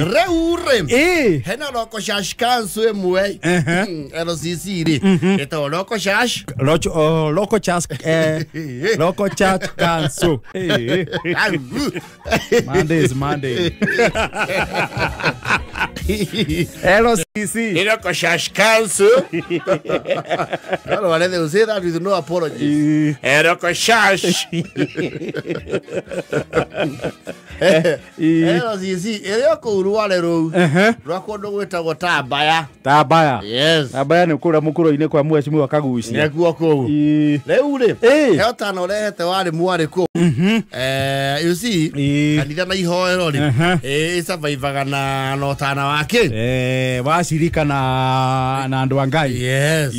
Rĩu rĩ, Ĩĩ. hena Local Church Council ĩmwe, LCC rĩ, ĩtagwo Local Church Local Church, Local Church Council. Ĩĩ. Monday is Monday. LCC. Local Church Council. No, no, they will say that with no apologies. Local Church. LCC ĩrĩ o kũu Rware rũu rwa kũndũ gwĩtagwo Tambaya. Tambaya. Yes. Tambaya nĩ kũrĩa mũkũro-inĩ kwa mheshimiwa Kagucia. Nĩkuo kũu. Rĩu rĩ, Ĩĩ. he ũtana ũrehete warĩ mwarĩ kũu. You see, kanitha na ihoero rĩ, ĩcabaibaga na ũtana wa kĩ? Wacirika na andũ a Ngai. Yes.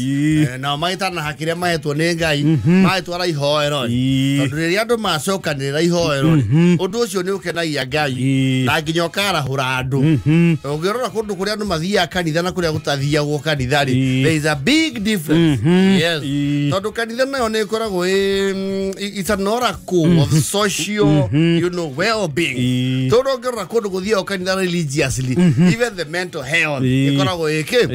Nao magĩtanaha kĩrĩa mahetwo nĩ Ngai, magĩtwara ihoero rĩ. Tondũ rĩrĩa andũ macokanĩrĩra ihoero rĩ, ũndũ ũcio nĩ ũkenagia Ngai na nginya ũkarahũra andũ. Ũngĩrora kũndũ kũrĩa andũ mathiaga kanitha na kũrĩa gũtathiagwo kanitha rĩ, there is a big difference. Yes. Tondũ kanitha nayo nĩ ĩkoragwo it's an oracle of social, well-being. Tondũ ũngĩrora kũndũ gũthiagwo kanitha religiously, even the mental health ĩkoragwo ĩkĩ?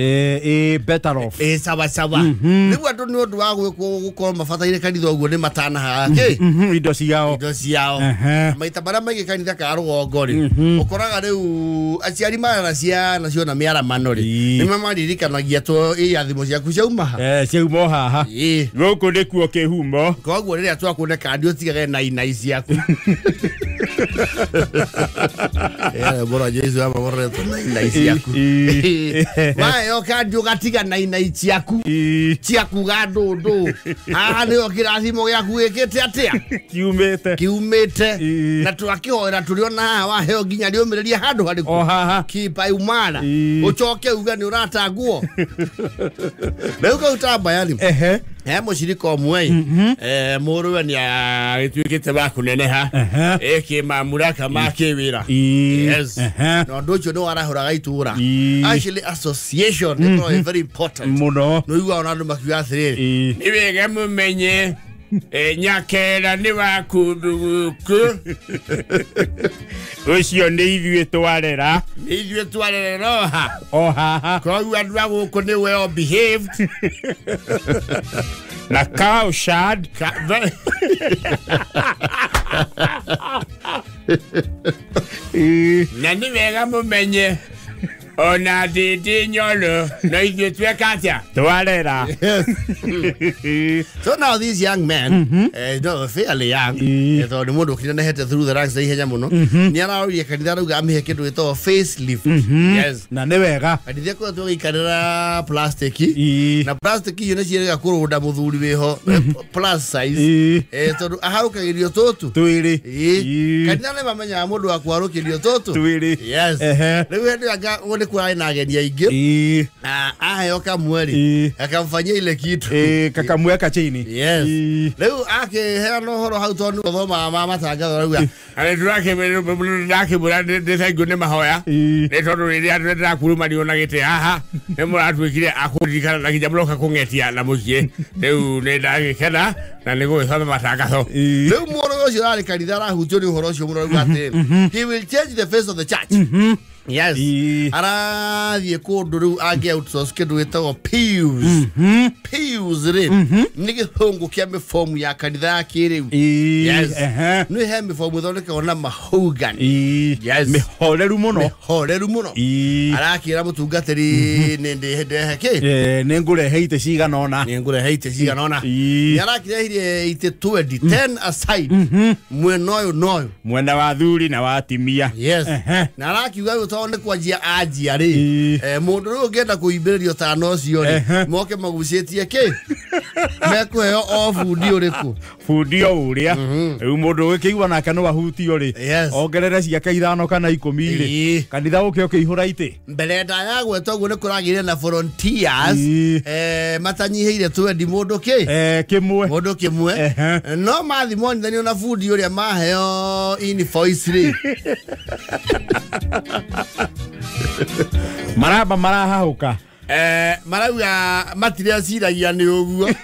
Ĩ better off. Ĩ sawa sawa. Rĩu andũ nĩ ũndũ wa gwĩkwo gũkorwo mabataire kanitha ũguo nĩ matanahaga kĩ? Indo ciao. Indo ciao. Maita marĩa maingĩ kanitha ka rũgongo rĩ, ũkoraga rĩu aciari marera ciana ciona mĩaramano rĩ, nĩ maririkanagia to irathimo ciaku ciauma ha. Ciauma o haha. Gũkũ nĩkuo kĩhumo. Koguo rĩrĩa twakũne kandi ũtigage na inai ciaku. Bora Jesu amaboretwo na inai ciaku. Waheo kandi ũgatiga na inai ciaku. Ciakuga ndũndũ. Haha nĩho kĩrathimo gĩaku gĩkĩte atĩa? Kiumĩte. Kiumĩte. Na twakĩhoera tũrĩ ona haha waheo nginya rĩũmĩrĩria handũ harĩkũ? O haha. Kipaimara. Ũcoke uge nĩ ũratangwo. Rĩu kau Tambaya rĩ, he mũcirika ũmwe mũrũwe nĩ agĩtuĩkĩte wa kũneneha ĩkĩmamuraka ma kĩwĩra. Yes. Na ũndũ ũcio nĩ warahũraga itũra. Actually association ĩkoragwo ĩ very important. Mũno. Nĩ ũiguaga ona andũ makiuga atĩrĩrĩ, nĩ wega mũmenye Nyakera nĩ wa kũndũ gũkũ. Ũcio nĩ ithuĩ twarera. Nĩ ithuĩ twarerera oha. O haha. Koguo andũ a gũkũ nĩ well behaved. Na cowshed. Na nĩ wega mũmenye ona ndĩndĩ nyoro na ithuĩ tweka atĩa? Twarera. So now these young men, no, fairly young, tondũ nĩ mũndũ ũkĩnenehete through the ranks na ihenya mũno, nĩ araũria kanitha arauga amĩhe kĩndũ gĩtagwo facelift. Yes. Na nĩ wega. Kanitha ĩkoretwo ĩgĩikarĩra plastic, na plastic icio nĩ ciĩrĩga kũrũnda mũthuri wĩho plus size, tondũ aharũkagĩrio tũtũ Twĩrĩ. Kanitha nĩ mamenyaga mũndũ wa kũharũkĩrio tũtũ. Twĩrĩ. Yes. Rĩu hĩndĩ ĩyo anga nĩ kũrarĩ na ageni aingĩ, na aheo kamwe rĩ, akamfanyia ile kitu. Kakamweka chini. Yes. Rĩu akĩheana ũhoro hau tondũ nĩ gũthomaga ma matangatho arauga ndakĩmwĩra ndĩ thengiũ nĩ mahoya nĩ tondũ rĩrĩa ndĩrakurumanio na gĩtĩ haha nĩ mũratuĩkire akũririkana na nginya mũroka kũng'etia na mũciĩ rĩu nĩ ndagĩkena na nĩ gũgĩthoma matangatho. Rĩu mũndũ ũcio ũrarĩ kanitha arahutio nĩ ũhoro ũcio mũno arauga atĩrĩ, he will change the face of the church. Yes. Arathiĩ kũndũ rĩu angĩ outsource kĩndũ gĩtagwo pews. Pews rĩ, nĩ gĩthũngũ kĩa mĩbomu ya kanitha ya kĩrĩu. Yes. Nĩ he mĩbomu ĩthondekagwo na mahogany. Yes. Mĩhoreru mũno. Mĩhoreru mũno. Arakĩra mũtungatĩri nĩ ndehe kĩ? Nĩ ngũrehe itĩ cigana ũna. Nĩ ngũrehe itĩ cigana ũna. Nĩ arakĩrehire itĩ 20, 10 aside. Mwena ũyũ na ũyũ. Mwena wa thuri na wa atimia. Yes. Na arakiuga rĩu tondũ nĩ kwanjia anjia rĩ, mũndũ rĩu ũngĩenda kũimbĩrĩrio tana ũcio rĩ, moke magucĩtie kĩ? Mekũheo o bundi ũrĩkũ? Bundi o ũrĩa. Rĩu mũndũ ũgĩkĩigua nake no ahutio rĩ, ongerere ciake 5 kana 10 rĩ, kanitha ũke ũkĩihũra itĩ. Mbere ndaya gwetwo ũguo nĩ kũragĩire na volunteers, matanyihĩire twendi mũndũ kĩ? Kĩmwe. Mũndũ kĩmwe. No mathi monithanio na bundi ũrĩa maheo invoice rĩ. Maramba marahahũka. Marauga matireciragia nĩ ũguo.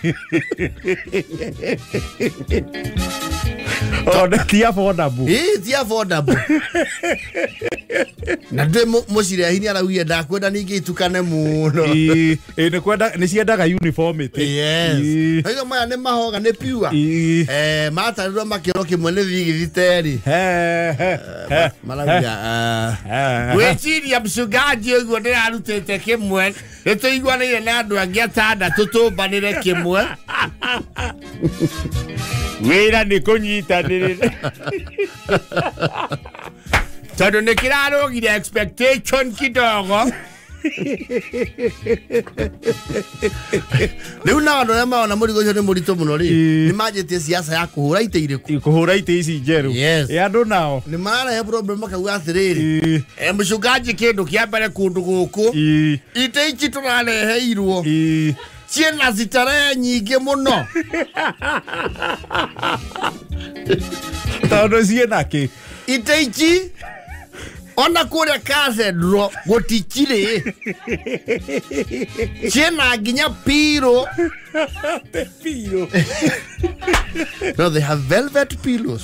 Tondũ ti affordable. Ĩĩ ti affordable. Na ndĩ mũcirehi nĩ araugire ndakwenda ningĩ itukane mũno. Ĩĩ nĩ kwenda nĩ ciendaga uniformity. Yes. Hiyo maya nĩ mahoga nĩ pure. Matarirwo makĩro kĩmwe nĩ thigithiteri. Marauga gwĩciria mchungaji ũguo ndĩrarutĩte kĩmwe nĩ tũiguanĩire na andũ angĩ atandatũ tũmbanĩre kĩmwe. Wĩra nĩ kũnyitanĩrĩra. Tondũ nĩ kĩrarũgire expectation kidogo. Rĩu nao andũ arĩa marona mũrigo ũcio nĩ mũritũ mũno rĩ, nĩ manjĩtie siasa ya kũhũra itĩ irĩkũ? Kũhũra itĩ ici njerũ. Yes. Ĩ andũ nao nĩ mararehe problem makauga atĩrĩrĩ, mchungaji kĩndũ kĩa mbere kũndũ gũkũ itĩ ici tũrareheirwo ciĩna citarehe nyingĩ mũno. Tondũ ciĩna kĩ? Itĩ ici ona kũrĩa cathedral gũtikirĩ. Ciĩna nginya pillow. Pillow. No, they have velvet pillows.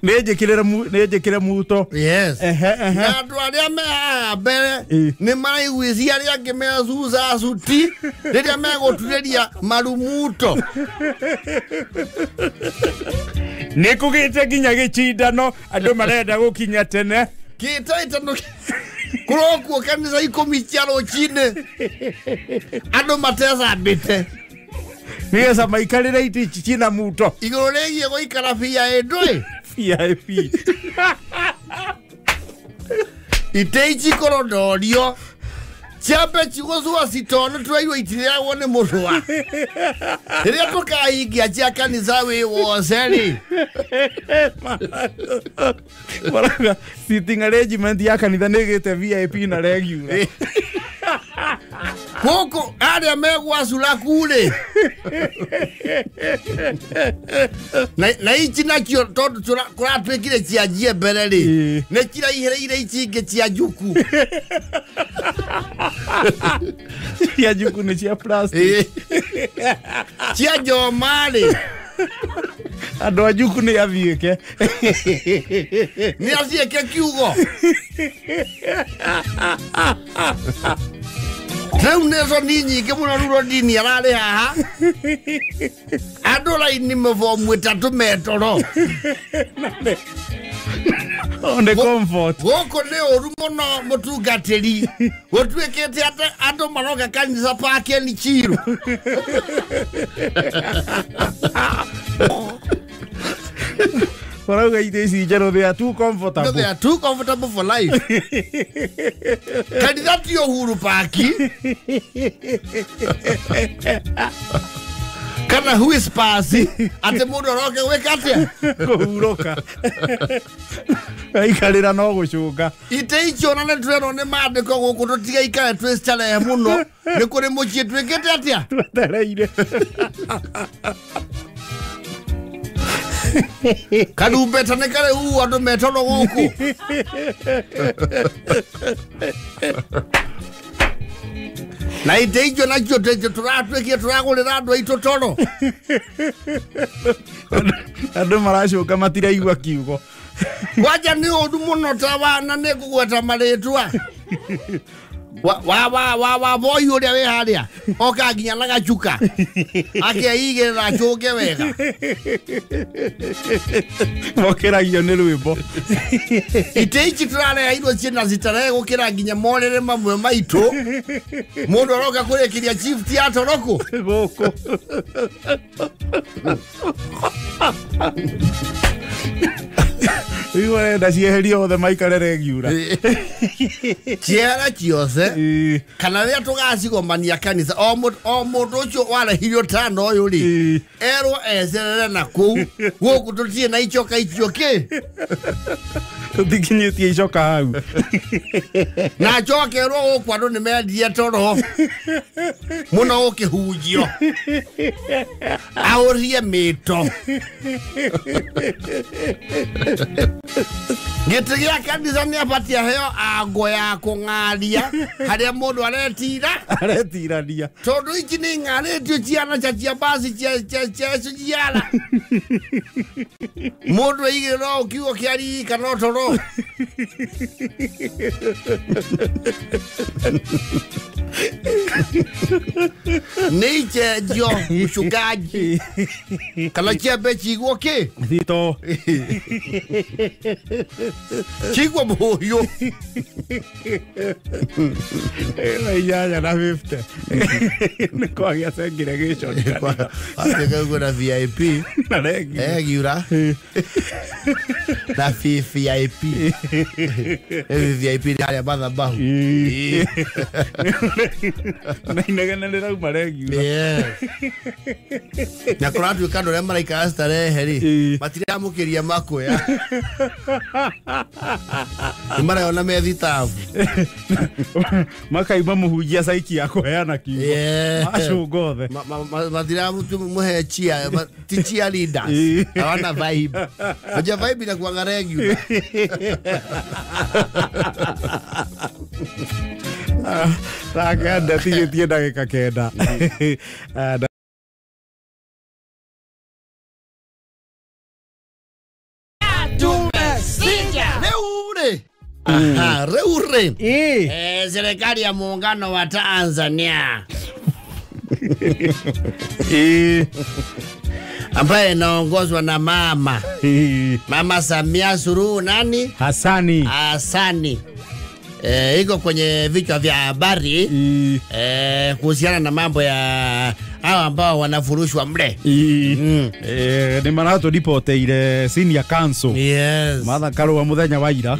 Nĩ njĩkĩre muto. Yes. Na andũ arĩa me haha mbere nĩ maraiguithia arĩa angĩ me thutha cuti rĩrĩa megũturĩria marumuto. Nĩ kũgĩte nginya gĩcindano andũ marenda gũkinya tene. Kĩtaitano kũrokwo kanitha 10 cia rũcinĩ andũ matecambĩte nĩgetha maikarĩre itĩ ici ciĩna muto. Igũrũ rĩgiĩ gũikara bia ĩndũ VIP. Itĩ ici kũrondorio ciambe cigũcua citono tũraigua itirĩagwo nĩ mũrũa. Rĩrĩa tũkahingia cia kanitha wĩ wothe rĩ. Marauga sitting arrangement ya kanitha nĩ ĩgĩte VIP na regular. Gũkũ arĩa megwacura ku rĩ. Na ici nacio tondũ kũratuĩkire cianjie mbere rĩ, nĩ ciraihĩrĩire ici ingĩ cia njuku. Cia njuku nĩ cia plastic. Cia njoma rĩ. Andũ a njuku nĩ athiĩke. Nĩ athiĩke kiugo. Rĩu nĩco ni nyingĩ mũno ruro ndini ararĩ haha. Andũ raini mĩbomu ĩtatũ metoro. On the comfort. Gũkũ nĩ ũru mũno mũtungatĩri. Gũtuĩkĩte atĩ andũ maroka kanitha Pakeni Chiru. Marauga itĩ ici njerũ they are too comfortable. No, they are too comfortable for life. Kanitha ti Uhuru Park. Kana whispers atĩ mũndũ aroke gwĩka atĩa? Kũhurũka. Aikarĩra no gũcũnga. Itĩ icio ona nĩ tũrerwo nĩ maandĩko gũkũ tũtigaikare twĩ starehe mũno. Nĩ kũrĩ mũciĩ twĩkĩte atĩa? Twetereire. Karumbeta nĩ karĩ uu andũ metoro gũkũ. Na itĩ icio nacio tũratuĩkire tũragũrĩra andũ aitũ toro. Andũ maracũnga matiraigua kiugo. Kwanja nĩ ũru mũno ta wana nĩ ngũgweta marĩtwa. Wa boy ũrĩa wĩ harĩa oka nginya na gacuka akeigĩrĩra acũnge wega. Mokĩragio nĩ rwĩmbo. Itĩ ici tũrareheirwo ciĩna citarehe gũkĩra nginya morĩrĩ mamwe maitũ. Mũndũ aroka kũrĩkĩria chief ti atoro kũ? Gũkũ. Rĩu arenda cieherio othe maikare regular. Ciehera ciothe kana rĩrĩa tũgacigomania kanitha o mũndũ ũcio warehirio tano ũyũ rĩ erwo ecerere na kũu gũkũ tũtirĩ na icoka icio kĩ. Tutikinyĩtie icoka hau. Na njokerwo gũkũ andũ nĩ mendire toro mũno gũkĩhunjio aũrie mĩto. Gĩtĩ gĩa kanitha nĩ abatie aheo ango ya kũng'aria harĩa mũndũ aretira aretirania tondũ ici nĩ ng'arĩtio ciana cia cia basi cia cia cia ciara mũndũ aigĩrĩrwo kiugo kĩa rika no toro. Nĩ icenjio mchungaji kana ciambe cigwo kĩ thito cigwo mũhiũ 8:50 nĩ kwagĩa segregation atĩkaguo na VIP na regular na VIP VIP nĩ harĩa mathabahu na inegene rĩrauma regular. Na kũratuĩka andũ arĩa maraikara starehe rĩ matiramũkĩria makwea nĩ marayona me thitabu makaima mũhunjia caiki ya kũheana kiugo macũnga othe matiramũhe chia ti chia leaders hawana vibe. Unajua vibe inakuanga regular. Thaa tigĩtie ndagĩka 9. Aha, reure. Serikali ya muungano wa Tanzania ambaye inaongozwa na mama Mama Samia Suluhu nani? Hassani. Hassani. Iko kwenye vichwa vya habari kuhusiana na mambo ya hao ambao wanafurushwa mle. Nĩ maratũripoteire senior council. Yes. Martha Karua mũthenya wa ira.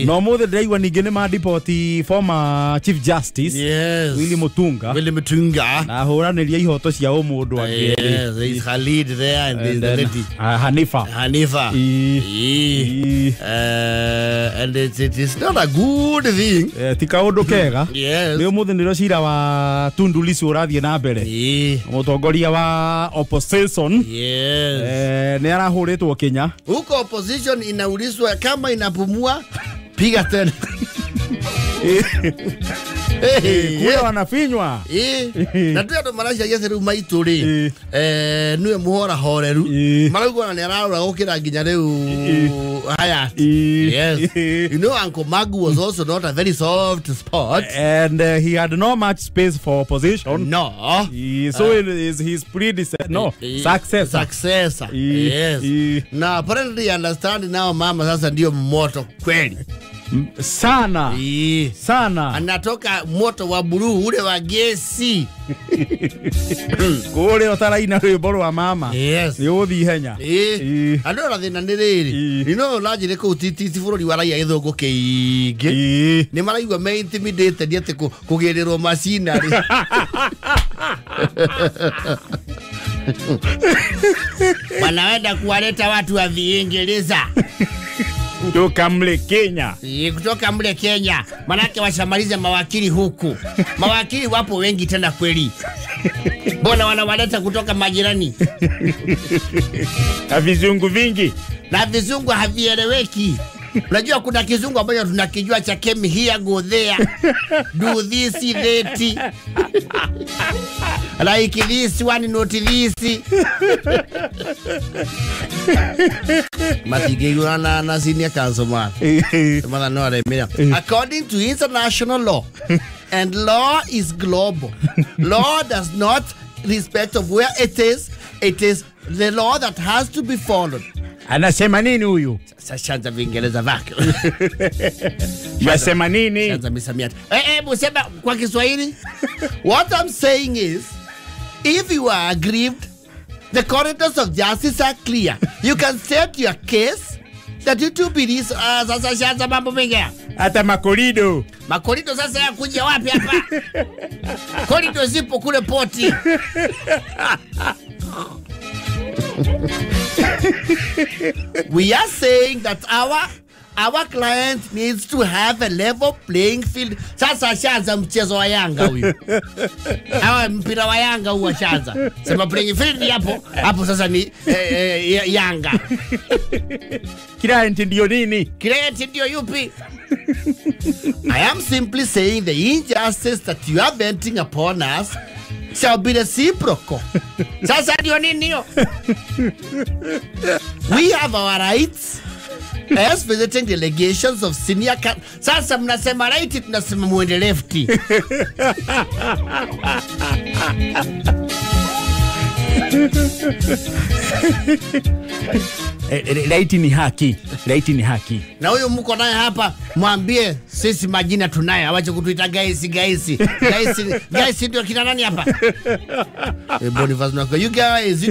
No mũthĩ ndĩraigua ningĩ nĩ mandipoti former Chief Justice. Yes. Willy Mutunga. Willy Mutunga. Na ahũranĩria ihoto cia ũmũndũ angĩ. Yes, there is Khalid there and there is the lady Hanifa. Hanifa. And it is not a good thing. Ti kaũndũ kega. Yes. Nĩ ũmũthĩ nĩrĩo cira wa Tundu Lissu ũrathiĩ na mbere. Mũtongoria wa opposition. Yes. Nĩ arahũrĩtwo Kenya. Huko opposition inaulizwa kama inapumua piga tena. Kule wanafinywa. Na tu andũ maracaria rĩu maitũ rĩ nĩwe mũhora horeru maraugua na nĩ ararora gũkĩra nginya rĩu Hayat. Yes. You know Uncle Magu was also not a very soft spot. And he had no much space for opposition. No. So it is his predecessor. No, successor. Successor. Yes. Now apparently understand now mama sasa ndio moto kweli. Sana. Sana. Anatoka moto wa buluu ule wa gesi. Kule utaraina rwimbo rwa mama. Yes. Ni uthi ihenya. Andũ ona thĩna nĩ rĩrĩ. You know ũranjĩre kũu ti bũrũri wa raia gĩthũngũ kĩingĩ. Nĩ maraigua me intimidated atĩ kũgĩrĩrwo macinarĩ. Wanawenda kuwaleta watu wa Viingereza. Kutoka mle Kenya. Kutoka mle Kenya. Manake washamaliza mawakili huku. Mawakili wapo wengi tena kweli. Mbona wanawaleta kutoka majirani? Na vizungu vingi. Na vizungu havieleweki. Unajua kuna kizungu ambacho tunakijua cha came here go there. Do this that. Like this one not this. Matigigurana na senior council man. Mother no aremera. According to international law, and law is global. Law does not respect of where it is. It is the law that has to be followed. Anasema nini huyu? Sasa Viingereza vake. Yasema nini? Sasa misamiati. Musema kwa Kiswahili. What I'm saying is, if you are aggrieved, the corridors of justice are clear. You can set your case that you two be this. Sasa shanza mambo mengi. Hata makorido. Makorido sasa ya kuja wapi hapa? Korido zipo kule poti. We are saying that our Our client needs to have a level playing field. Sasa ashaanza mchezo wa Yanga huyu. Hawa mpira wa Yanga huwa ashaanza. Sema playing field hapo, hapo sasa ni Yanga. Client ndio nini? Client ndio yupi? I am simply saying the injustice that you are venting upon us shall be reciprocal. Sasa ndio nini hiyo? We have our rights as visiting delegations of senior. Sasa mnasema right, tunasema muende left. Right ni haki. Right ni haki. Na huyu mko naye hapa mwambie sisi majina tunaye, awache kutuita guys guys. Guys guys ndio kina nani hapa? Boniface Nwako, you guys,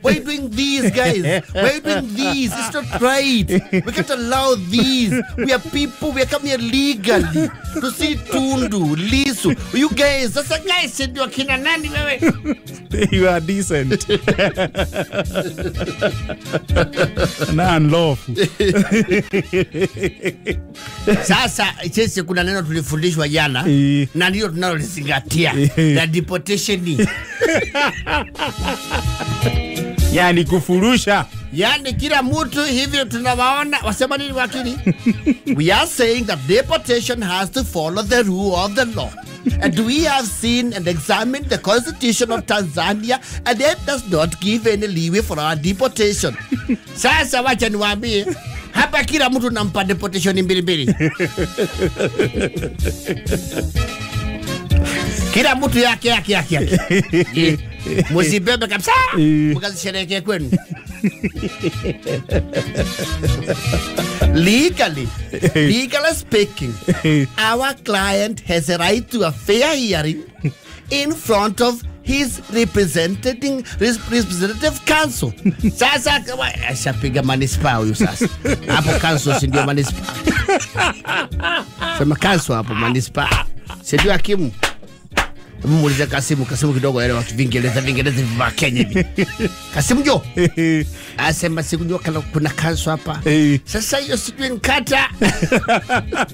why you doing these guys? Why you doing these? It's not right. We can't allow these. We are people, we are coming here legally to see Tundu Lissu. You guys, sasa guys ndio kina nani wewe? You are decent. Na unlawful. Sasa sisi kuna neno tulifundishwa jana na ndio tunalolizingatia, la deportation. Yani kufurusha. Yani kila mtu hivyo tunawaona wasema nini wakili? We are saying that deportation has to follow the rule of the law. And we have seen and examined the constitution of Tanzania, and it does not give any leeway for our deportation. Sasa wacha niwaambie, hapa kila mtu nampa deportation mbili mbili. Kila mtu yake yake yake yake. Msibebe kabisa, mkazisherehekee kwenu. Legally speaking, our client has a right to a fair hearing in front of his representative council. Sasa ashapiga manispaa huyu sasa. Hapo council si ndio manispaa. Sema council hapo manispaa. Si ndio hakimu? Muulize Kasimu, Kasimu kidogo elewa Kiingereza, Kiingereza vya Kenya hivi. Kasimu jo. Asema sikujua kana kuna kanso hapa. Sasa hiyo sijui nikata.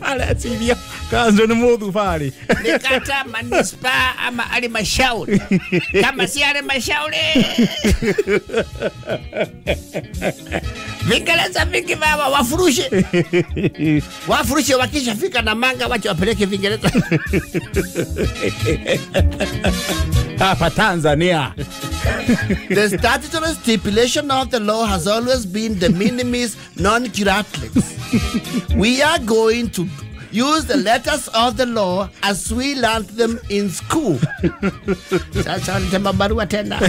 Ala sivia. Kanso ni mudhu fari. Nikata manispaa ama halmashauri. Kama si halmashauri. Vingereza vingi baba wafurushe. Wafurushe wakishafika na manga wache wapeleke Vingereza. Hapa Tanzania. The statutory stipulation of the law has always been de minimis non curat lex. We are going to use the letters of the law as we learned them in school. Sasa wanatema barua tena.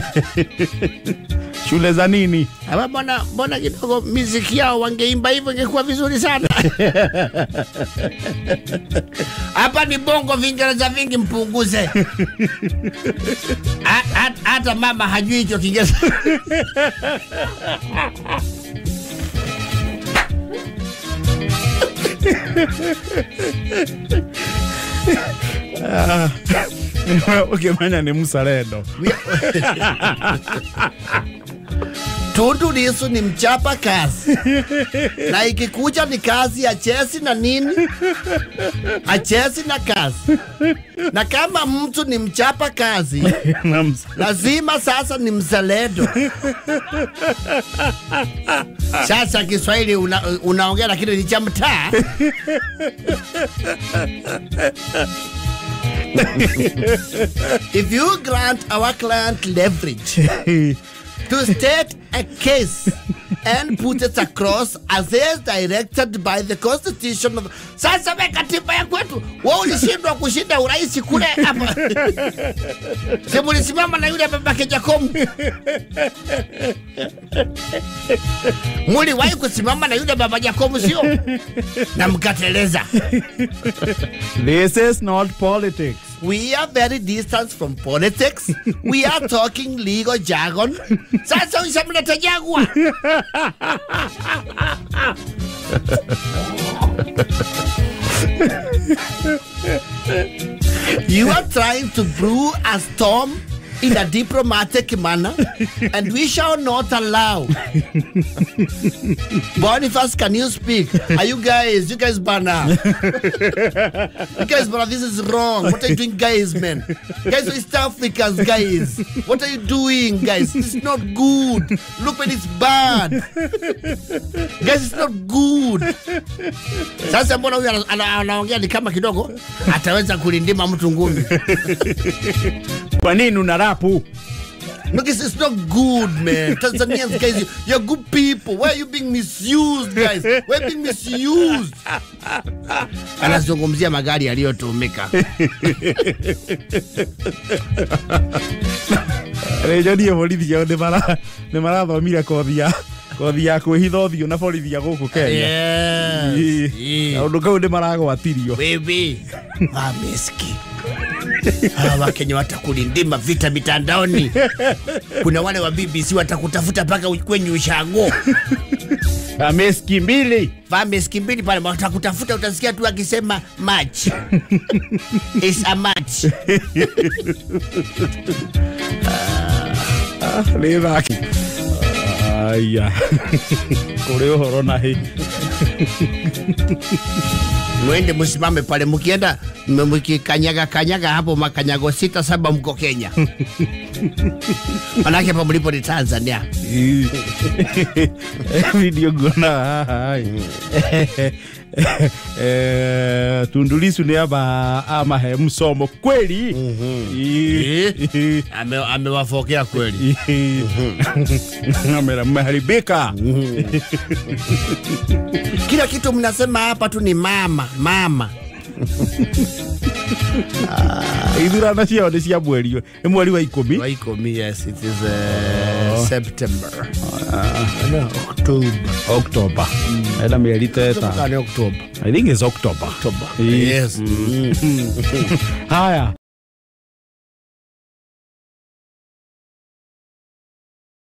Shule za nini? Hawa mbona kidogo muziki yao wangeimba hivyo ingekuwa vizuri sana. Hapa ni bongo, Vingereza vingi mpunguze. Hata mama hajui hicho Kiingereza. Ukimanya ni msalendo. Tundu Lissu ni mchapa kazi. Na ikikuja ni kazi ya chesi na nini? Achesi na kazi. Na kama mtu ni mchapa kazi, lazima sasa ni mzalendo. Sasa Kiswahili unaongea lakini ni cha mtaa. If you grant our client leverage to state a case and put it across as is directed by the constitution of... Sasa we katiba ya kwetu, wewe ulishindwa kushinda urais kule hapa. Si mulisimama na yule babake Jacob. Muliwahi kusimama na yule baba Jacob sio? Na mkateleza. This is not politics. We are very distant from politics. We are talking legal jargon. Sasa ushamleta jagwa. You are trying to brew a storm in a diplomatic manner, and we shall not allow. Boniface, can you speak? Are you guys bana? You guys bana, this is wrong. What are you doing, guys, man? Guys, East Africans, guys. What are you doing, guys? It's not good. Look when it's bad. Guys, it's not good. Sasa mbona huyu anaongea ni kama kidogo ataweza kulindima mtu ngumi. Kwa nini una rapu? No, this is not good, man. Tanzanians, guys, you're good people. Why are you being misused, guys? Why are you being misused? Anazungumzia magari yaliyotumika. Rejo ndiye borithi yao nĩ marathomire kothi ya kwĩhitha ũthiũ na borithi ya gũkũ Kenya. Yes. Kaũndũ kau nĩ maragwatirio. Wewe, mameski. Wakenya watakulindima vita mitandaoni. Kuna wale wa BBC watakutafuta mpaka kwenye ushago. Vameski mbili. Vameski mbili pale watakutafuta, utasikia tu akisema match. It's a match. Levaki. Aya. Kore uhoro na hi. Mwende msimame pale, mkienda mkikanyaga kanyaga hapo makanyago 6 7 mko Kenya. Manake hapo mlipo ni Tanzania. Video gona hai. Tundu Lissu ni aba ama he msomo kweli. Amewafokea kweli. Ameharibika. Kila kitu mnasema hapa tu ni mama, mama. Ithurano ciao nĩ cia mweri, nĩ mweri wa 10. Wa 10, yes, it is September. No, October. October. Ena mieri ta ĩtano. October. I think it's October. October. Yes. Haya.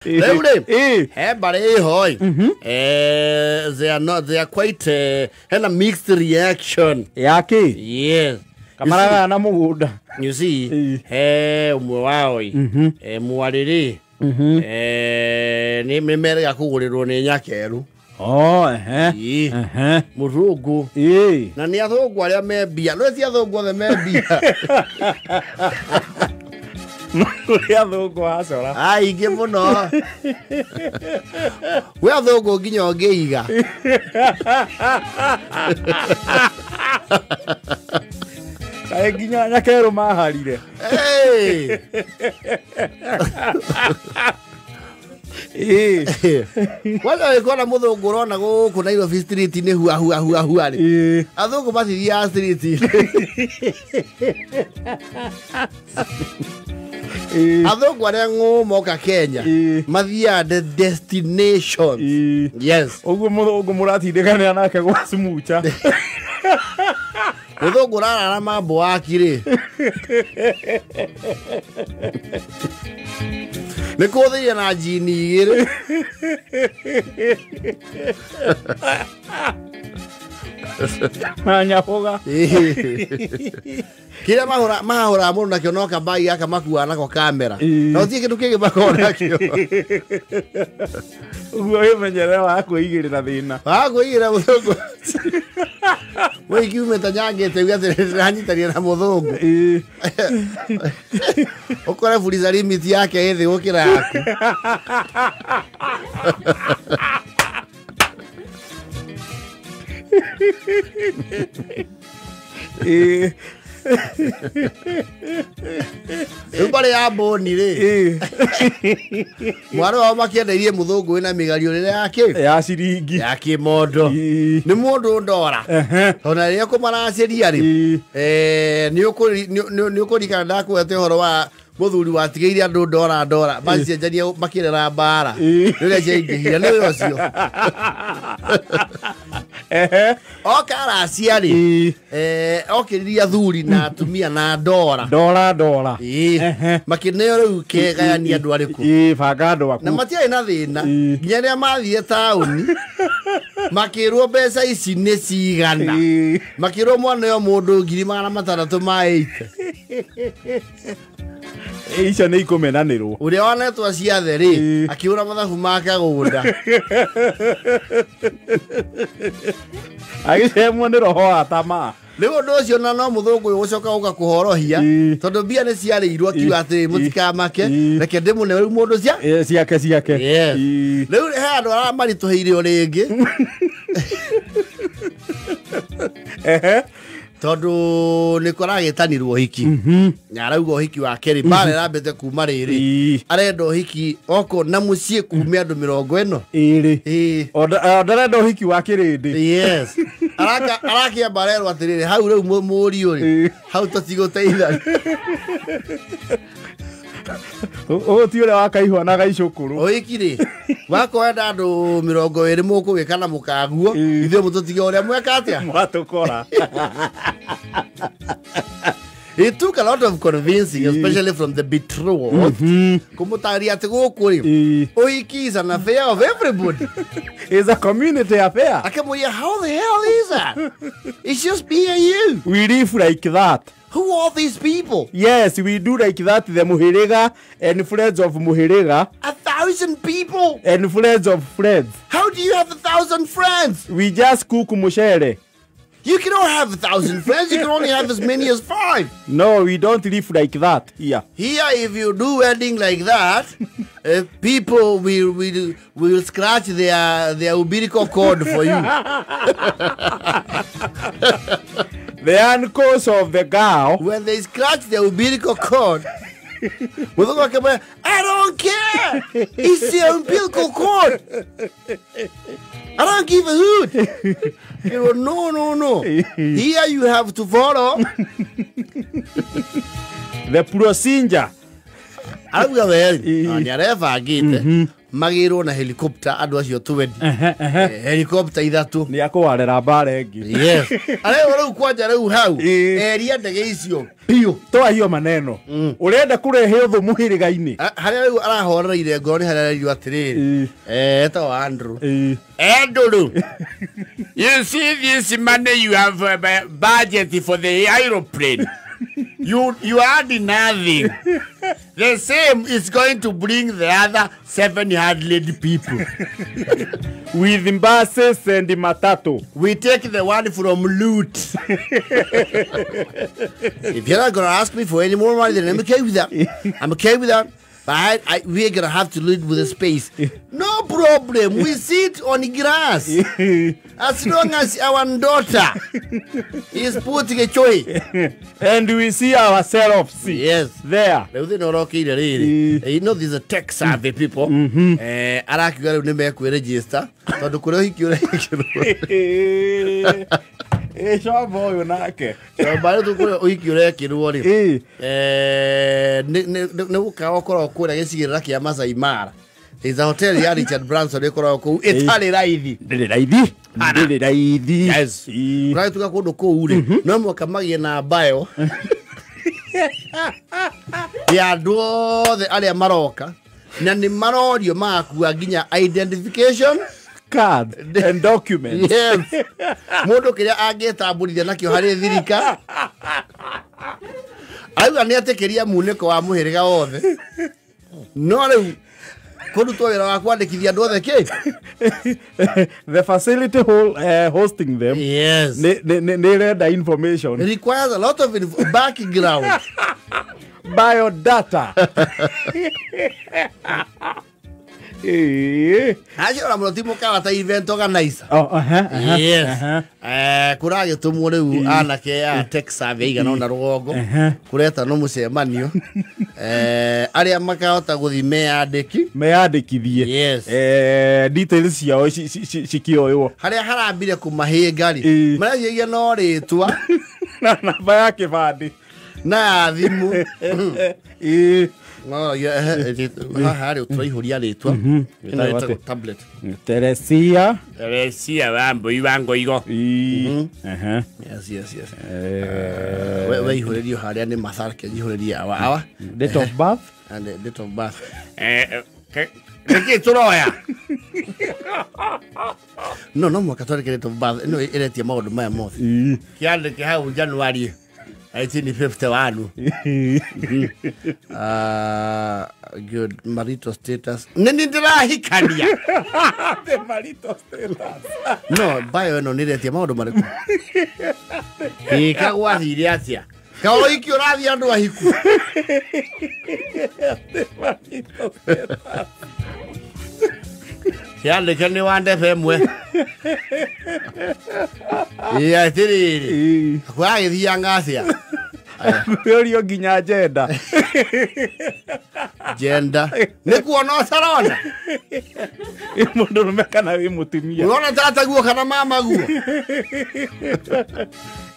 Hey, hoi. They are not, they are quite had a mixed reaction. Yake? Yes. Kamara na mugunda. You see, umwe wao mwariri ni mimera ya kugurirwo ni nyakeru. Oh, ehe. Muthungu. Na ni athungu aria me mbia. No ti athungu othe me mbia. Kuri athungu acora. Aingĩ mũno. We athungu nginya ũngĩiga. Kaĩ nginya nyakerũ maharire. Kwanza wĩkona mũthũngũ ũrona gũkũ Nairobi street nĩ hua hua hua hua rĩ. Athũngũ matithiaga street. Athũngũ arĩa ng'ũ moka Kenya mathiaga the destination. Yes. Ũguo mũthũngũ mũratindĩkanĩra nake gwa smucha. Mũthũngũ ũrarara mambo waki rĩ. Nĩ kũthĩire na njini igĩrĩ. Na nyaboga. Kĩrĩa mahũraga mũndũ nakĩo no kambai gaka makuaga nako kamera. Na gũtirĩ kĩndũ kĩngĩ makoragwo nakĩo. Ũguo wĩmenyerere wa kwĩigĩrĩra thĩna. Wa kwĩigĩrĩra mũthũngũ. We kiumĩte nyangĩte uge atĩ ndĩranyitanĩra na mũthũngũ. Ũkore fuliza limit yake ĩ thĩ gũkĩra yaku. Rĩu mbarĩ ya Mbũni rĩ, mwarĩ wao makĩendeirie mũthũngũ wĩna mĩgario rĩrĩa ya kĩ? Ya ciringi. Ya kĩmondo. Nĩ mũndũ ndora. Tondũ na rĩrĩa ũkũmaracĩria rĩ, nĩ ũkũririkana ndakwĩte ũhoro wa mũthuri watigĩire andũ ndora ndora macicenjania makĩrera mbara. Rĩrĩa ciaingĩhire nĩ ũyũ ũcio. Oka aracia rĩ, okĩririe athuri na atumia na ndora. Ndora ndora. Makĩneo rĩu kĩgayania andũ arĩkũ. Banga andũ aku. Na matiarĩ na thĩna nginya rĩrĩa mathire taũni makĩrwo mbeca ici nĩ cigana. Makĩrwo mwana ũyũ mũndũ 680. Icio nĩ ikũmenanĩrwo. Ũrĩa wanetwo ciathe rĩ akiura mathabu make gũgũnda. Agĩcemwo nĩ roho wa tamaa. Rĩu ũndũ ũcio na no mũthũngũ ũyũ gũcoka gũka kũhorohia tondũ mbia nĩ ciarĩirwo akiuga atĩrĩ mũtikamake reke ndĩmũne rĩu mũndũ cia ciake ciake. Rĩu he andũ arĩa maritũhĩire o rĩngĩ tondũ nĩ kũragĩtanirwo ũhiki na arauga ũhiki wake rĩ mbara ĩrambĩte kuma rĩrĩ arenda ũhiki oko na mũciĩ kume andũ 40 ĩrĩ ndarenda ũhiki wa kĩrĩndĩ. Yes. Arakĩamba arerwo atĩrĩrĩ hau rĩu mũriũ rĩ hau tũtigũteithania. Ũyũ ti ũrĩa wa kaihwa na gaicũkũrũ. Ũhiki rĩ wakwenda andũ 20 mũkũgĩka na mũkaguo ithuĩ mũtũtige ũrĩa mweka atĩa mwatũkora. It took a lot of convincing, especially from the betrothed. Kũmũtaarĩria atĩ gũkũ rĩ ũhiki is an affair of everybody. It's a community affair. Akĩmũria how the hell is that? It's just me and you. We live like that. Who are these people? Yes, we do like that. The Muhiriga and friends of Muhiriga. 1,000 people? And friends of friends. How do you have 1,000 friends? We just cook mushere. You cannot have 1,000 friends. You can only have as many as 5. No, we don't live like that here. Here, if you do wedding like that, people will scratch their umbilical cord for you. The uncles of the girl. When they scratch the umbilical cord, I don't care. It's the umbilical cord. I don't give a hoot. You go, no, no, no. Here you have to follow the procedure. Arauga weri nĩ arebangĩte magĩrwo na helicopter andũ acio 20 helicopter 3 nĩ akũwarĩra mbara ĩngĩ. Yes. Arauga rĩu kwanja rĩu hau eria ndege icio biũ toa hiyo maneno ũrenda kũrehe ũthũ mũhĩrĩga-inĩ harĩa rĩu arahorereire ngoro nĩ harĩa arerirwo atĩrĩrĩ etagwo Andrew. Andrew, you see this money you have budget for the aeroplane. You add nothing. The same is going to bring the other 700 people. With buses and matatu. We take the one from loot. If you're not going to ask me for any more money, then I'm okay with that. I'm okay with that. But we're going to have to live with the space. No problem. We sit on the grass. As long as our daughter is putting a choice. And we see ourselves. Yes. There. You know, there's a tech savvy people. Arakiuga rĩu nĩ mekwĩregister tondũ kũrĩa ũhiki ũrekĩrwo. Shamba ũyũ nake. Shamba rĩu kũrĩa ũhiki ũrekĩrwo rĩ. Nĩ gũkawa ũkoragwo kũrĩa gĩcigĩrĩra kĩa Masai Mara. There's a hotel ya Richard Branson ĩkoragwo kũu ĩtarĩ raithi. Ndĩrĩ raithi. Ndĩrĩ raithi. Yes. Ũragĩtuĩka kũndũ kũu rĩ no mũhaka magĩe na bio ya andũ othe arĩa maroka na nĩ marorio magakua nginya identification card and documents. Yes. Mũndũ kĩrĩa angĩtambũrithia nakĩo harĩ thirika arauga nĩ etĩkĩria munĩko wa mũhĩrĩga wothe no rĩu kũrutwo wĩra wa kwandĩkithia andũ othe kĩ the facility hosting them. Yes. Nĩ ĩrenda information. It requires a lot of background. Biodata. Acio ona mũno ti mũkawa ta event organizer. Yes. Kũragĩtũmwo rĩu anake a tech savvy aigana ũna rũgongo kũretanwo mũcemanio arĩa makahota gũthiĩ meyandĩkithie. Yes. Details ciao cikĩoywo harĩa harambire kũmahĩnga rĩ maraciagia no rĩtwa na namba ya kĩbandĩ na ya thimũ. No, harĩ tũraihũria rĩtwa ĩno ĩtagwo tablet. Teresia Wambui wa Ngoigo. Yes, yes, yes. Weihũrĩrio harĩa nĩ Martha njihũrĩrie awa date of birth and date of birth. Nĩkĩ tũroya? No, no mũhaka twandĩke date of birth ĩno ĩretia maũndũ maya mothe. Kĩandĩke hau January 1951. Good marital status. Nini ndĩrahikania. The marital status. No, bio ĩno nĩretia maũndũ marĩkũ? Ĩ kagwathire atĩa? Kaũhiki ũrathiĩ andũ ahiku. The marital status. Kĩandĩke nĩ wa ndebe ĩmwe. Ĩ atĩrĩrĩ. Kwagĩthianga atĩa? Kwĩũrio nginya gender. Gender. Nĩ kuona ũtarona? Ĩ mũndũrũme kana wĩ mũtumia? Ũrona tata guo kana mama guo?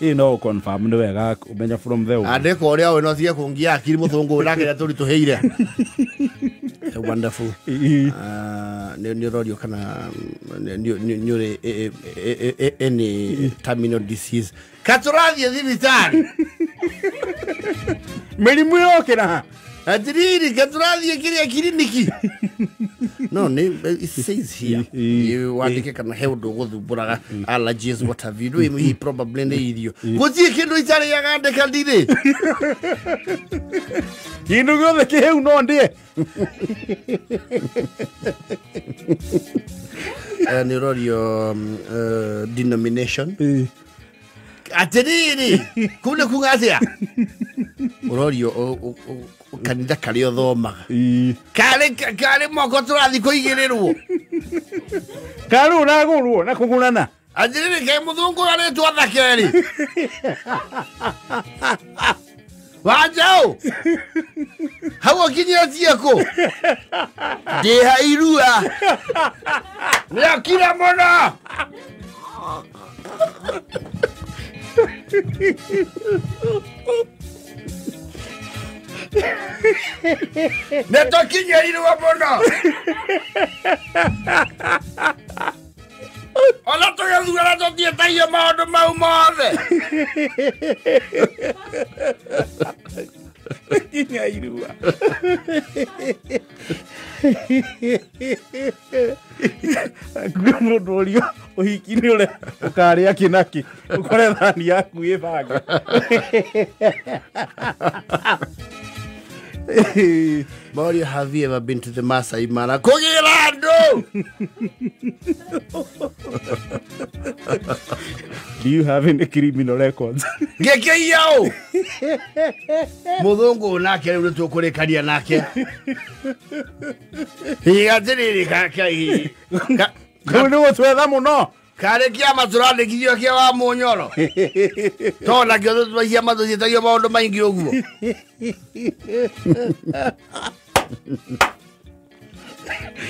Ĩ no confirm nĩ wega ũmenya from there. Andĩka ũrĩa ũĩ no tige kũngia akiri mũthũngũ nake ũrĩa tũritũhĩire. Wonderful. Nĩ ũrorio kana nĩ ũrĩ any terminal disease. Katũrathiĩ thibitarĩ. Mĩrimũ yokĩra. Atĩrĩrĩ, katũrathiĩ kĩrĩa kiriniki. No, it says here. Wandĩke kana he ũndũ ũgũthumbũraga, allergies, what have you. Hihi probably nĩ irio. Gũtirĩ kĩndũ itarĩaga ndĩka ndirĩ. Kĩndũ gĩothe kĩhĩu no ndĩe. Nĩ ũrorio denomination. Atĩrĩrĩ, kũu nĩ kuga atĩa? Ũrorio kanitha karĩa ũthomaga. Karĩ moko tũrathiĩ kũigĩrĩrwo. Karĩ ũragũrwo na kũgũrana. Atĩrĩrĩ, kaĩ mũthũngũ arĩtwo thakerĩ. Wanjaũ, hau ũkinyĩtie kũ? Ndĩ ha irua. Nĩokire mũno. Nĩtũkinyĩirwo mũno. Ona tũgĩthurana tũtiĩtagio maũndũ mau mothe. Nginya irua. Hakuhĩ mũndũ ũrio ũhiki-inĩ ũrĩa ũkarĩa kĩ na kĩ ũkore thani yaku ĩ bange. Mario, have you ever been to the Masai Mara? Kũgĩra andũ! Do you have any criminal records? Ngĩkĩiya ũ? Mũthũngũ nake rĩu nĩtũkũrĩkania nake. Hihi atĩrĩrĩ Kũu nĩ gũtwetha mũno. Karĩ kĩama tũrandĩkithio kĩa wa Mũnyoro. Tondũ nakĩo ciama tũciĩtagio maũndũ maingĩ ũguo.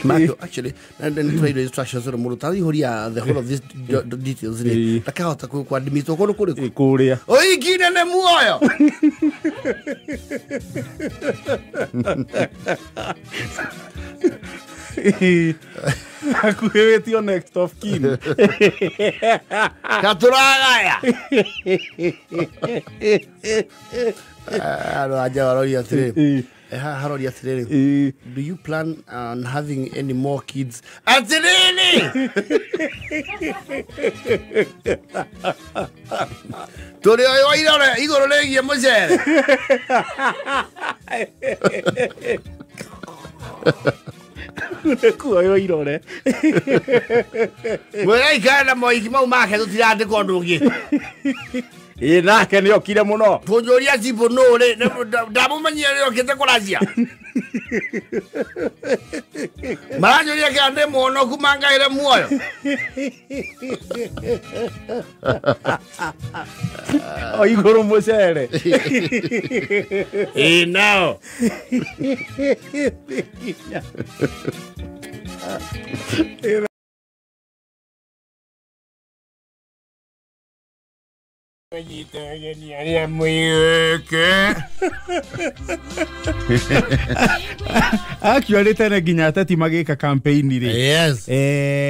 Matthew, actually, and then try the instructions on the Horia, the whole of these details. Dakahota kwadmitwo kũndũ kũrĩkũ? Kũrĩa. Ũhiki nene muoyo. Hakuhĩ wĩtio next of kin. Katũragaya. Andũ anja maroria atĩrĩrĩ. Haroria atĩrĩrĩ. Do you plan on having any more kids? Atĩrĩrĩ! Tũrĩ oyo irore igũrũ rĩgiĩ mũcere. Kuoywo irore. Mwĩra ikara na moiki mau make tũtirandĩka ũndũ ũngĩ. Ĩ nake nĩokire mũno. Tũnjũria cibũ nũ rĩ, ndamũmenyire nĩokĩte kũracia. Maranjũria kana ndĩ mũhonoku mangaĩre muoyo. O igũrũ mũcere. Ĩ nao. Actually tene nginya ateti magĩka campaign rĩ. Yes.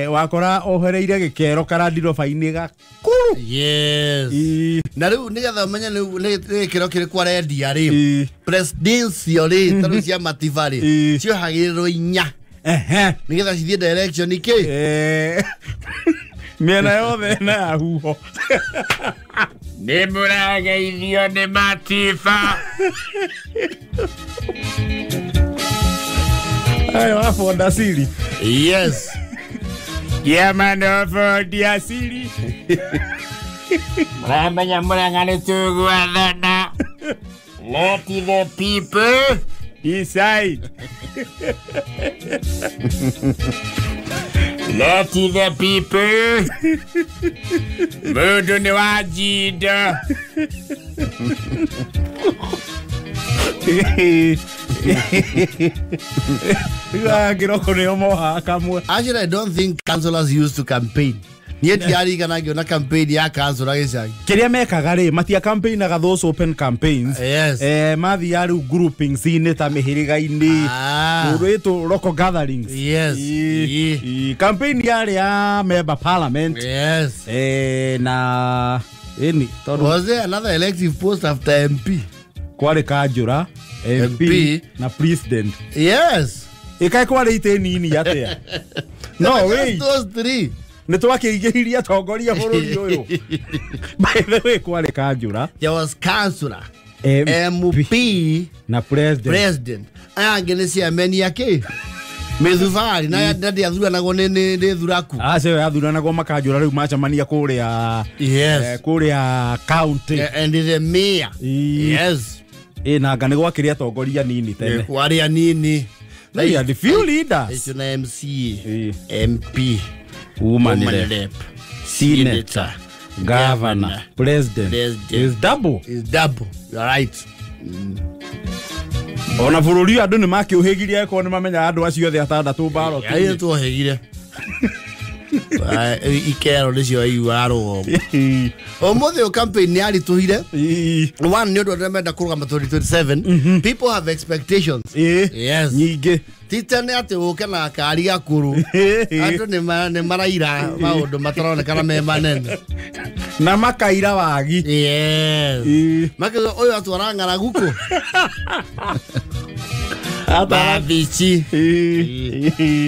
Wakora ohereire gĩkero karandiroba-inĩ gakuru. Yes. Na rĩu nĩgetha ũmenye nĩ gĩkĩro kĩrĩkũ arendia rĩ. Presidential rĩ, tarĩu cia Matiba rĩ, ciohagĩrĩrwo inya. Nĩgetha cithiĩ direction ikĩ. Mĩena yothe na ya huho. Nĩ mũrageithio nĩ Matiba. Ayo wa asili. Yes. Chairman of Asili. Mũramenya Murang'a nĩ tũgwathana. Let the people decide. Let the people. Mũndũ nĩ wa njinda. Actually, I don't think councillors used to campaign. Niĩ ndiarigana ngĩona campaign ya councillor gĩcagi. Kĩrĩa mekaga rĩ, matia campaignaga those open campaigns. Yes. Mathiaga rĩu groupings-inĩ ta mĩhĩrĩga-inĩ. Ũrĩtwo local gatherings. Yes. Campaign yarĩ ya member parliament. Yes. Na ĩni tondũ was there another elective post after MP? Kwarĩ kanjũra, MP na president. Yes. Ĩkaĩ kwarĩ itĩ nini atĩa? No way. Those three. Nĩ twakĩingĩhirie atongoria bũrũri ũyũ. By the way, kwarĩ kanjũra. There was councillor, MP na president. President. Aya angĩ nĩ chairman ya kĩ? Mĩthubarĩ na ndiathuranagwo nĩ thuraku. Acio yathuranagwo makanjũra rĩu macemania kũrĩa. Yes. Kũrĩa county. And the mayor. Yes. Ĩnanga nĩ gwakĩrĩ atongoria nini tene. Kwarĩ anini. They are the few leaders. Icio na MCA, MP, woman rep, senator, governor, president. Is double. Is double. You are right. Ona bũrũri andũ nĩ makĩũhĩgirie akorwo nĩ mamenyaga andũ acio othe atandatũ ballot. Ayo tuohĩgire. Ikero nĩcio aiguaga rũgongo. Ũmũthĩ campaign nĩ yaritũhire. One nĩ ũndũ andũ menda kũrũgama 2027. People have expectations. Yes. Nyingĩ. Ti tene atĩ ũke na kari gakũrũ. Andũ nĩ maraira maũndũ mataronekana me manene. Na makaira wagi. Yes. Makauga ũyũ atwara ng'aragu kũ? Babichi.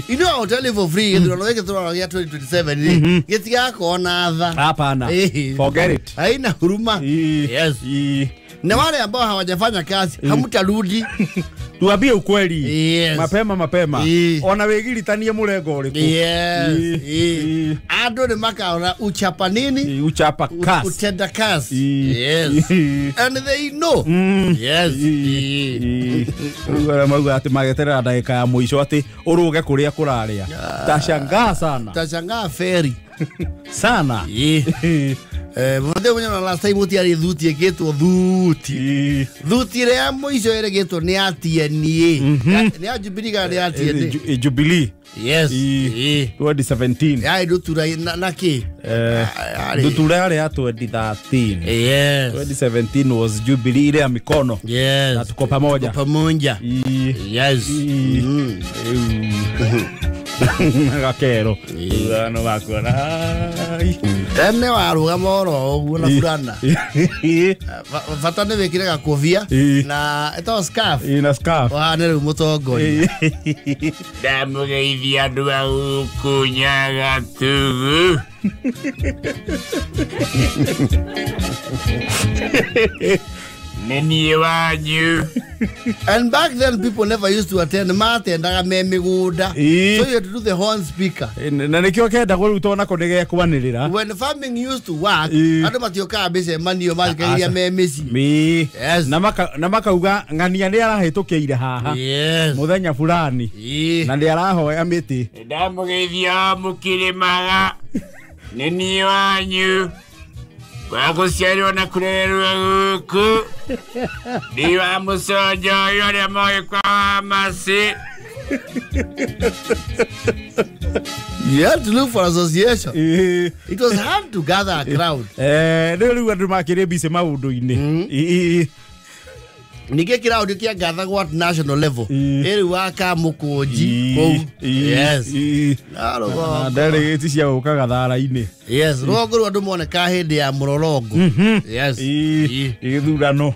You know, I'll tell you for free. Gĩthurano gĩkĩ tũrona gĩa 2027 gĩtigakorwo na tha. Hapana. Forget it. Haina huruma. Yes. Na wale ambao hawajafanya kazi hamtarudi. Tuambie ukweli. Yes. Mapema mapema. Ona wĩgiritanie mũrengo ũrĩkũ. Yes. Andũ nĩ makaona uchapa nini? Uchapa kazi. Utenda kazi. Yes. And they know. Yes. Rĩu arĩa mauga atĩ mageterera ndagĩka ya mũico atĩ ũrũge kũrĩa kũrarĩa. Tashangaa sana. Tashangaa feri. Sana. Mũthĩ mũnyona last time gũtiarĩ thuti ĩkĩtwo thuti. Thuti ĩrĩa ya mũico ĩrĩgĩtwo nĩ ya TNA. Nĩ ya Jubilee kana nĩ ya TNA? Jubilee. Yes. 2017. Yarĩ ndutura na kĩ? Ndutura yarĩ ya 2013. Yes. 2017 was Jubilee ile ya mikono. Yes. Na tuko pamoja. Tuko pamoja. Yes. Gakero. Thano makuona. Tene warũgama oro ũguo na burana. Bata nĩ wĩkĩre gakobia na ĩtagwo scarf. Na scarf. Ũhane rĩu mũtongoria. Ndamũgeithia andũ a gũkũ Nyagatugu. Nĩ niĩ wanyu. And back then people never used to attend matendaga me mĩgũnda. So you had to do the horn speaker. Na nĩkĩo kendagwo rĩu tondũ nako nĩgekwanĩrĩra. When farming used to work, andũ matiokaga mĩcemanio mathikagĩrĩria me mĩciĩ. Yes. Na makauga ng'ania nĩ arahĩtũkĩire haha. Yes. Mũthenya fulani. Na nĩ arahoya mĩtĩ. Ndamũgeithia mũkĩrĩmaga. Nĩ niĩ wanyu. Gũciarwo na kũrererwo gũkũ. Ndĩ wa mũconjo ũyũ ũrĩa moĩ kwa wa Maci. You had to look for association. It was hard to gather a crowd. Rĩu rĩu andũ makĩrĩ busy maũndũ-inĩ. Ningĩ kĩraũndi kĩangathagwo at national level ĩrĩu wa Kamũkũnji kũu. Yes. Na rũgongo. Delegate cia gũka gathara-inĩ. Yes, rũgongo rũu andũ moneka hĩndĩ ya mũrorongo. Yes. Gĩthurano.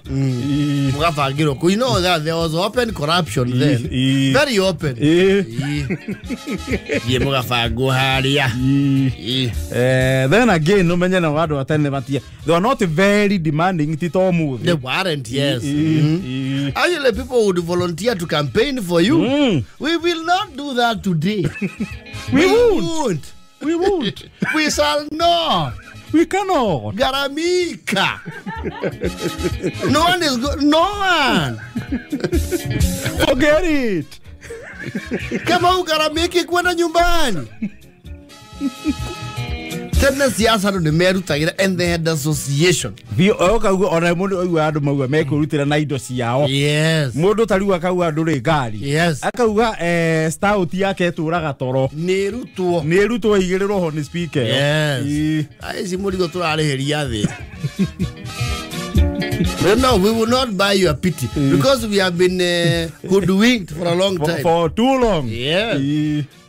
Mũgabangĩrwo kũu. You know that there was open corruption then. Very open. Thiĩ mũgabangwo harĩa. Then again umenye na andũ a tene matia. They were not very demanding ti to mũthĩ. They weren't, yes. Actually, people would volunteer to campaign for you. We will not do that today. We won't. We won't. We shall not. We cannot. Garamika. No one is good. No one. Forget it. Kama ugaramiki kwenda nyumbani. Tena siasa nĩ merutagĩra and they had association. Okauga ona mũndũ oiga andũ mauga mekũrutĩra na indo ciao. Yes. Mũndũ ta rĩu akauga ndũrĩ ngari. Yes. Akauga stout yake ĩtũraga toro. Nĩ ĩrutwo. Nĩ ĩrutwo ĩigĩrĩrwo ho nĩ speaker. Yes. Aici mũrigo tũrarĩhĩria thĩ. No, we will not buy your pity because we have been hoodwinked for a long time. For too long. Yeah.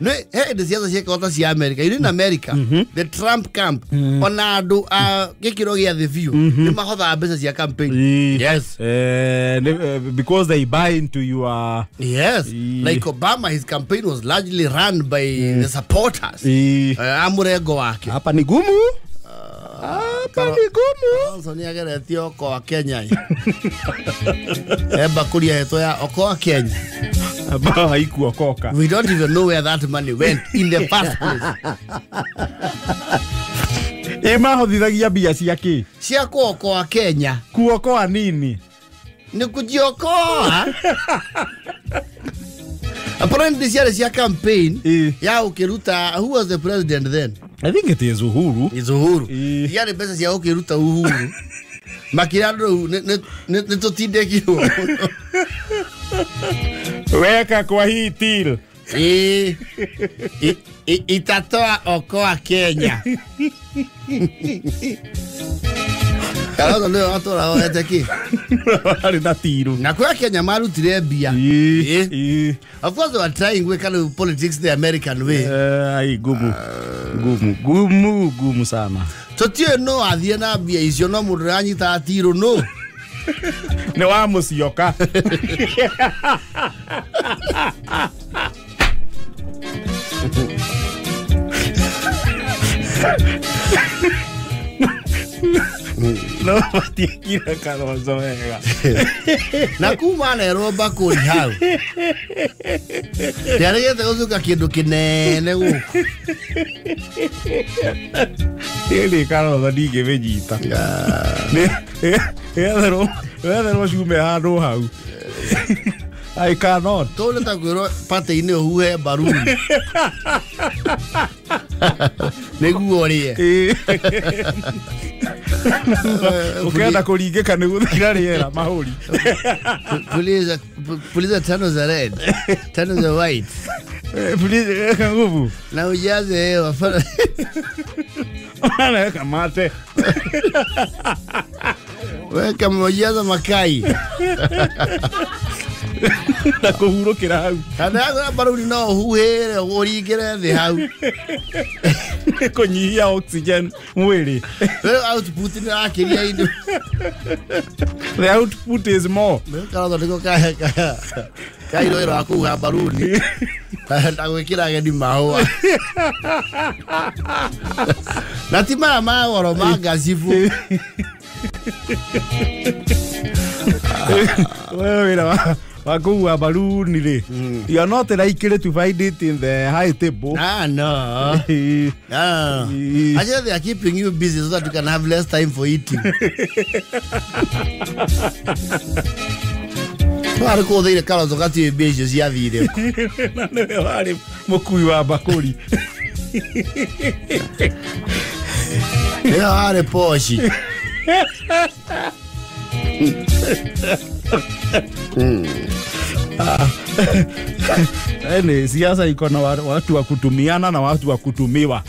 No, hey, the siasa cieka ota cia America. You know in America, the Trump camp, ona andũ a gĩkĩro gĩa thĩ biũ, nĩ mahothaga mbeca cia campaign. Yes. Because they buy into your... Yes. Like Obama, his campaign was largely run by the supporters. Amurengo wake. Hapa ni gumu. Hapa ni gumu. Kalonzo nĩ ageretie Okoa Kenya. Eba kũria hetwo ya Okoa Kenya. Ambao haikuokoka. We don't even know where that money went in the first place. Ĩ mahothithagia mbia cia kĩ? Cia kuokoa Kenya. Kuokoa nini? Nĩ kujiokoa. Apparently ciarĩ cia campaign ya ũkĩruta. Who was the president then? I think it is Uhuru. Is Uhuru. Ciarĩ mbeca cia ũkĩruta Uhuru. Makĩra andũ nĩ tũtindĩkirwo. Weka kwa hii till. Itatoa Okoa Kenya. Kalonzo nĩwe watũra oete kĩ? Arĩ na tiru. Na kwa Kenya marutire mbia. Of course they were trying gwĩka rĩu politics the American way. Ai gumu. Gumu, gumu, gumu sana. Tũtiũĩ no athiĩ na mbia icio no mũndũ ũranyita tiru no. Nĩ wa mũcioka. No matiekire Kalonzo wega. Na kuma nerwo mbakũri hau. Nĩarĩgĩte gũcuka kĩndũ kĩnene gũkũ. Ĩrĩ Kalonzo ndingĩmĩnyita. Wetherwo cume handũ hau. I cannot. Tũũ nĩ ta kwĩrwo party-inĩ ũhuhe mbaruni. Nĩguo ũrĩe. Ũkenda kũringĩka nĩ gũthira rĩera mahũri. Puliza tano za red, tano za white. Puliza weka nguvu. Na ujaze hewa. Weka mate. Weka ujaza makai. Na kũhurũkĩra hau. Kana yagũra mbaruni no ũhuhĩre ũringĩre thĩ hau. Kũnyihia oxygen mwĩrĩ. Rĩu output nĩ ĩrakĩria indo. The output is more. Kalonzo nĩko kairwo ĩro akũhuha mbaruni. Na gwĩkĩra ageni mahũa. Na ti maya ma goro ma ngacibũ. Wewe wĩra wa kũhuha mbaruni rĩ, you are not likely to find it in the high table. Ah, no. No. Actually, they are keeping you busy so that you can have less time for eating. Twarĩ kũũthĩire Kalonzo gatiũĩ mbia icio ciathire kũ. Na nĩwe warĩ mũkui wa mbakũri. Nĩwe warĩ poshi. Yaani siasa iko na watu wa kutumiana na watu wa kutumiwa.